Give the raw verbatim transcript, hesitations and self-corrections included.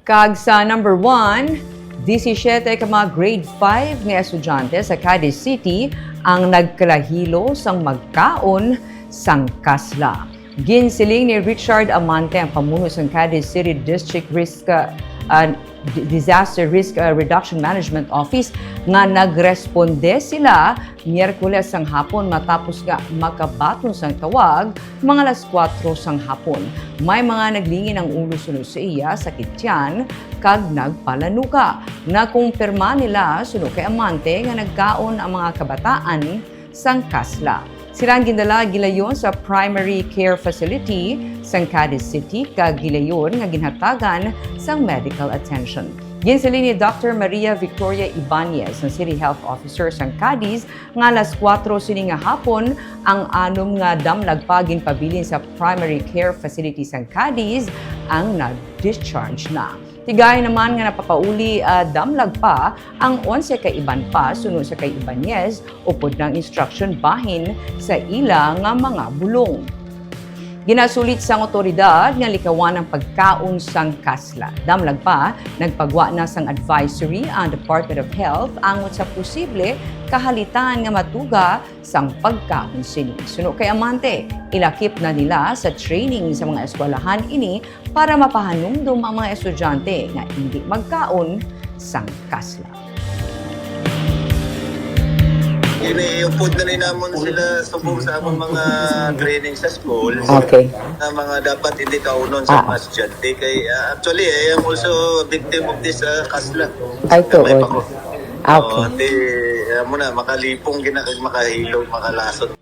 Kag sa number one, disisiete ka mga grade five nga estudyante sa Cadiz City ang nagkalahilo sang magkaon sang kasla. Ginsiling ni Richard Amante, ang pamuno sang Cadiz City District Risk, uh, uh, D-, Disaster Risk, uh, Reduction Management Office, nga nagresponde sila Miyerkules sang hapon matapos nga makabaton sang tawag, mga alas kuwatro sang hapon. May mga naglingin ang ulo suno sa iya, sakit tiyan, kag nagpalanuka. Nakumpirma nila suno kay Amante nga nagkaon ang mga kabataan sang kasla. Sila ang gindala gilayon sa primary care facility sang Cadiz City kag gilayon nga ginhatagan sang medical attention. Ginsiling ni Doctor Maria Victoria Ibanez, ang City Health Officer sang Cadiz, nga alas kuwatro sini nga hapon, ang anom nga damlag pa ginpabilin sa primary care facility sang Cadiz ang nag-discharge na. Tigayon naman nga napapauli, ah, damlag pa ang onse ka iban pa suno sa kay Ibanez, upod na ang instruction bahin sa ila nga mga bulong. Ginasulit sang awtoridad nga likawan ang pagkaon sang kasla. Damlag pa, nagpagwa na sang advisory ang Department of Health angot sa posible kahalitan nga matuga sang pagkaon sini. Suno kay Amante, ilakip na nila sa training sa mga eskwelahan ini para mapahanumdom ang mga estudyante nga indi magkaon sang kasla. Iniupod na ni namon sila subong sa among mga training sa school. Okay. Na mga dapat hindi kaunon sa Ah. mga estudyante. Kay, ah, actually, I am also a victim of this uh, kasla. Ay, Gamay tuod. pa ko. Okay. Oo, di, amo na, makalipong gina kag makahilog, makalasot.